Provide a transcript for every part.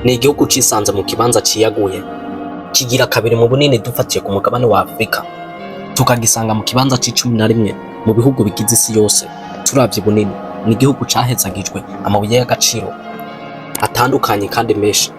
Ni igihugu cisanze mu kibanza ciyaguye, kigira kabiri mu bunini dufatiye ku mugabane wa Afurika, tukagisanga mu kibanza c'11 mu bihugu bigize isi yose. Turavye bunini, ni igihugu cahezagijwe amabuye y'agaciro atandukanye kandi menshi,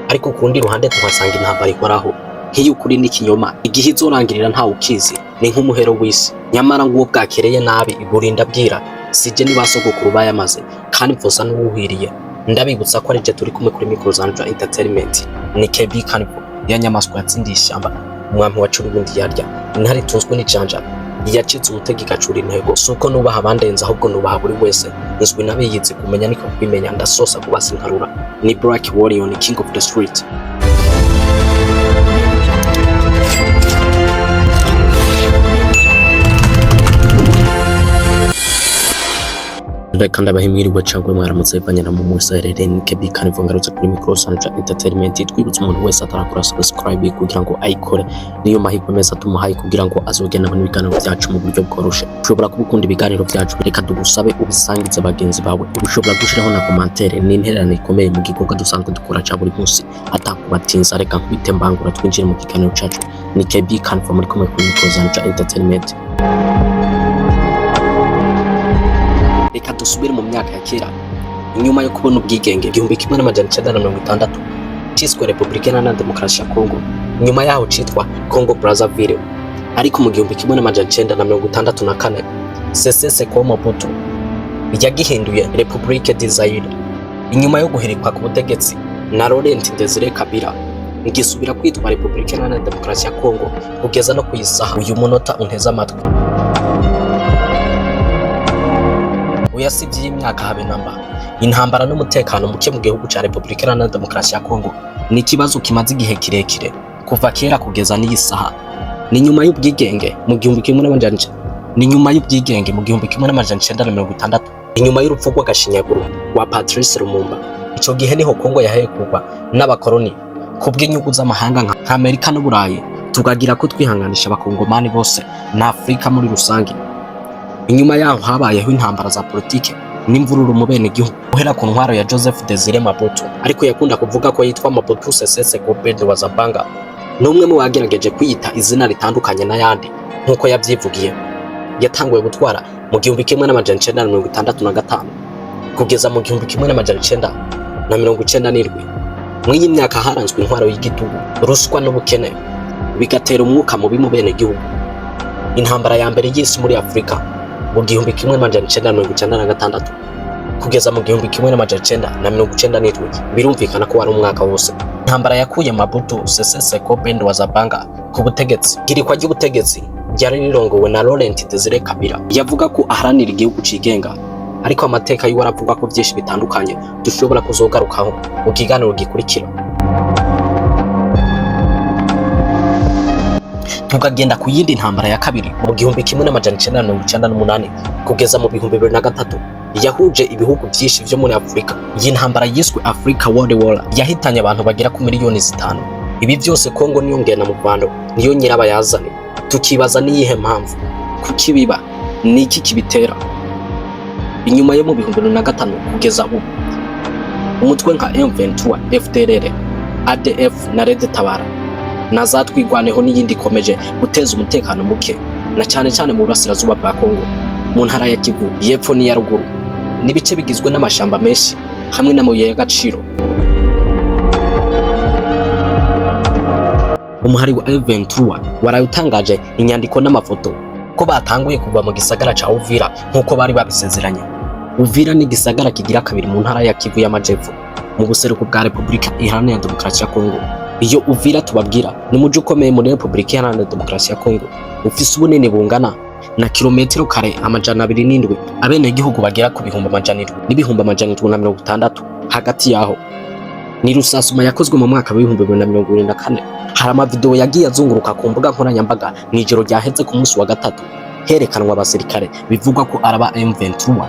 ariko ku rundi ruhande tuhasanga intambara ihoraho nk'iy'ukuri n'ikinyoma. Igihe izorangirira ntawe ukizi, ni nk'umuhero w'isi. Nyamara nguwo bwakereye nabi burinda bwira. Sije ni basogokuru bayamaze kandi mvosa n'uwuhiriye. Ndabibutsa ko ari je turi kumwe kuri micro Zanja Entertainment, ni KB Carnival ya nyamaswa yatsindiye ishyamba, umwami wacu ubundi yarya intare itunzwe n'ijanja yacitse umutego igacura intego. Si uko nubaha abandenze, ahubwo nubaha buri wese. Nzwi n'abiyizi, kumenya niko kwimenya. Ndasosa kubasa inkarura. Ni Black Warrior, ni King of the Street. Reka ndabahimwiriwe cangwe mwaramutse bivanye na mumwe herereye. Ni KB Carnival ngarutse kuri micro Sanja Entertainment. Twibutsa umuntu wese atarakora subscribe kugira ngo ayikore, niyo mahirwe meza tumuhaye kugira ngo azogenda abona ibiganiro byacu mu buryo bworoshe. Ushobora kuba ukunda ibiganiro byacu, reka tugusabe ubisangize bagenzi bawe. Ushobora gushiraho na commentaire, ni intererano ikomeye mu gikorwa dusanzwe dukora ca buri munsi. Atakubatinza, reka nkubite mbangura twinjire mu kiganiro cacu. Ni KB Carnival muri kumwe kuri micro Sanja Entertainment. Reka dusubire mu myaka ya kera, inyuma yo kubona ubwigenge 1960, ciswe Repubulika Iharanira Demokarasi ya Kongo. Nyuma yaho citwa Congo Brazzaville, ariko mu 1964 Sese Seko Mobutu yagihinduye République du Zaire. Inyuma yo guhirikwa ku butegetsi na Laurent Desire Kabila, ngisubira kwitwa Repubulika Iharanira Demokarasi ya Kongo kugeza no kuyisaha uyu munota unteze amatwi. Oya, si iby'imyaka habe namba. Intambara n'umutekano muke mu gihugu ca Repubulika Iharanira Demokarasi ya Kongo ni ikibazo kimaze igihe kirekire, kuva kera kugeza n'iyi saha. Ni nyuma y'ubwigenge mu gihumbi kimwe n'amajana ni nyuma y'ubwigenge mu 1960, inyuma y'urupfu rw'agashinyaguro rwa Patrice Lumumba. Ico gihe niho Kongo yahekurwa n'abakoroni kubw'inyungu z'amahanga nka Amerika n'Uburayi. Tukagira ko twihanganisha abakongomani bose na Afurika muri rusange. Inyuma yaho habayeho intambara za politike n'imvururu mu bene gihugu guhera ku ntwaro ya Joseph Desire Mobutu, ariko yakunda kuvuga ko yitwa Mobutu Sese Seko Pedro Wazabanga. Ni umwe mu bagerageje kwiyita izina ritandukanye n'ayandi nk'uko yabyivugiye. Yatanguye gutwara mu 1965 kugeza mu 1997. Muri iyi myaka haranzwe intwaro y'igitugu, ruswa n'ubukene, bigatera umwuka mubi mu bene gihugu. Intambara ya mbere y'isi muri Afurika mu 1996 kugeza mu 1997, birumvikana ko wari umwaka wose. Intambara yakuye Mobutu Sese Seko Bendo Wazabanga ku butegetsi. Ihirikwa ry'ubutegetsi ryari rirongowe na Laurent Desire Kabila, yavuga ko aharanira igihugu cigenga, ariko amateka yiwe aravuga ko byinshi bitandukanye dushobora kuzogarukaho mu kiganiro gikurikira. Tukagenda ku yindi ntambara ya kabiri mu 1998 kugeza mu 2003, yahuje ibihugu byinshi vyo muri Afurika. Iyi ntambara yiswe Africa World War, yahitanye abantu bagera ku miliyoni 5. Ibi byose Kongo niyo ngena mu Rwanda, niyo nyirabayazane. Tukibaza niyihe mpamvu, kuki biba, ni iki kibitera? Inyuma yo mu 2005 kugeza ubu, umutwe nka M23, FDLR, ADF na Red Tabara na za Twigwaneho n'iyindi ikomeje guteza umutekano muke, na cyane cyane mu burasirazuba bwa Kongo, mu ntara ya Kivu y'epfo n'iya ruguru, n'ibice bigizwe n'amashamba menshi hamwe n'amabuye y'agaciro. Umuhari wa M23 waraye utangaje inyandiko n'amafoto ko batanguye kuva mu gisagara ca Uvira nk'uko bari babisezeranye. Uvira ni igisagara kigira kabiri mu ntara ya Kivu y'Amajepfo, mu buseruko bwa Repubulika Iharanira Demokarasi ya Kongo. Iyo Uvira tubabwira ni umuji ukomeye muri Repubulika Iharanira Demokarasi ya Kongo, ufise ubunini bungana na kilometero kare 207, abenegihugu bagera ku 700,000 n'ibihumbi 760. Hagati yaho ni rusasuma yakozwe mu mwaka wa 2024. Hari amavideo yagiye azunguruka ku mbuga nkoranyambaga mu ijoro ryaheze ku munsi wa gatatu, herekanwa abasirikare bivugwa ko araba M23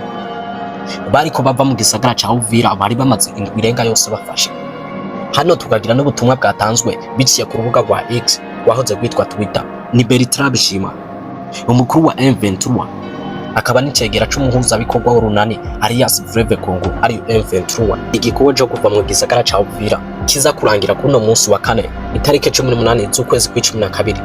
bariko bava mu gisagara ca Uvira bari bamaze indwi irenga yose bafashe. Hano tukagira n'ubutumwa bwatanzwe biciye ku rubuga rwa X rwahoze rwitwa Twitter. Ni Bertrand Bishima, umukuru wa M23 akaba n'icegera c'umuhuzabikorwa w'urunani Alliance Fleuve Congo, ariyo M23. Igikorwa co kuva mu gisagara ca Uvira Kiza kurangira kuno munsi wa kane, itariki 18 z'ukwezi kw'icumi na kabiri.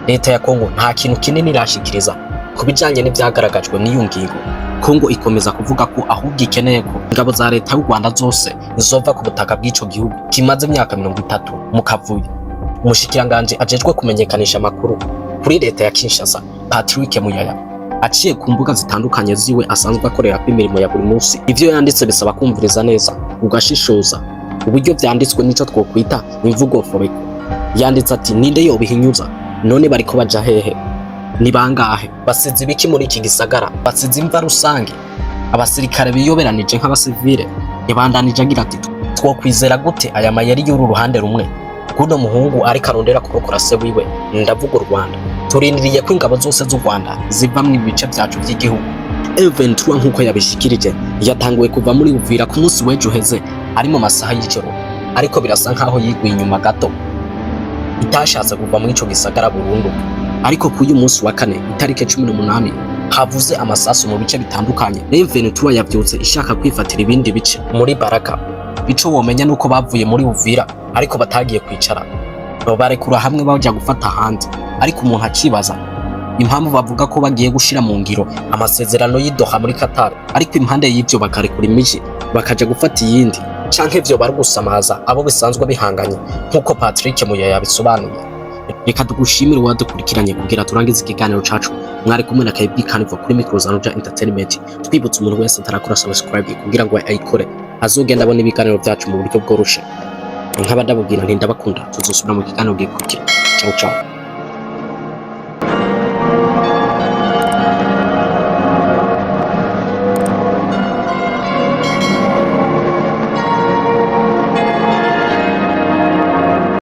Leta ya Kongo nta kintu kinini irashikiriza ku bijanye n'ivyagaragajwe n'iyo ngingo. Kongo ikomeza kuvuga ko ahubwo ikeneye ko ingabo za leta y'u Rwanda zose zova ku butaka bw'ico gihugu kimaze imyaka 30 mu kavuyo. Umushikiranganji ajejwe kumenyekanisha amakuru kuri leta ya Kinshasa, Patrick Muyaya, aciye ku mbuga zitandukanye ziwe asanzwe akorera imirimo ya buri munsi, ivyo yanditse bisaba kumviriza neza, ugashishoza uburyo vyanditswe, nico twokwita imvugo fobeko. Yanditse ati: "Ninde yobihinyuza? None bariko baja hehe? Ni bangahe? Basize ibiki muri iki gisagara? Basize imva rusange, abasirikare biyoberanije nk'abasivile." Yabandanije agira ati: "Twokwizera gute aya mayeri y'uru ruhande rumwe kuno muhungu ariko arondera kurokora se wiwe, ndavuga u Rwanda? Turindiriye ko ingabo zose z'u Rwanda ziva mu ibice vyacu vy'igihugu." M23, nk'uko yabishikirije, yatanguye kuva muri Uvira ku munsi w'ejo uheze ari mu masaha y'ijoro, ariko birasa nkaho yiguye inyuma gato, itashatse kuva muri ico gisagara burundu. Ariko k'uyu munsi wa kane, itariki 18, havuze amasasu mu bice bitandukanye. M23 yavyutse ishaka kwifatira ibindi bice muri Baraka. Ico womenya nuko bavuye muri Uvira ariko batagiye kwicara, barekura hamwe baja gufata ahandi. Ariko umuntu akibaza impamvu bavuga ko bagiye gushira mu ngiro amasezerano y'i Doha muri Qatar, ariko impande y'ivyo bakarekura imiji bakaja gufata iyindi, canke ivyo bari gusamaza abo bisanzwe bihanganye, nk'uko Patrick Muyaya yabisobanuye. Reka tugushimire wadukurikiranye kugira turangize ikiganiro cacu. Mwari kumwe na KB Carnival kuri micro za Roja Entertainment. Twibutsa umuntu wese atarakora subscribe kugira ngo ayikore, azogenda abona ibiganiro byacu mu buryo bworoshe. Nkaba ndababwira nti ndabakunda, tuzosubira mu kiganiro gikurikira. Ciao ciao.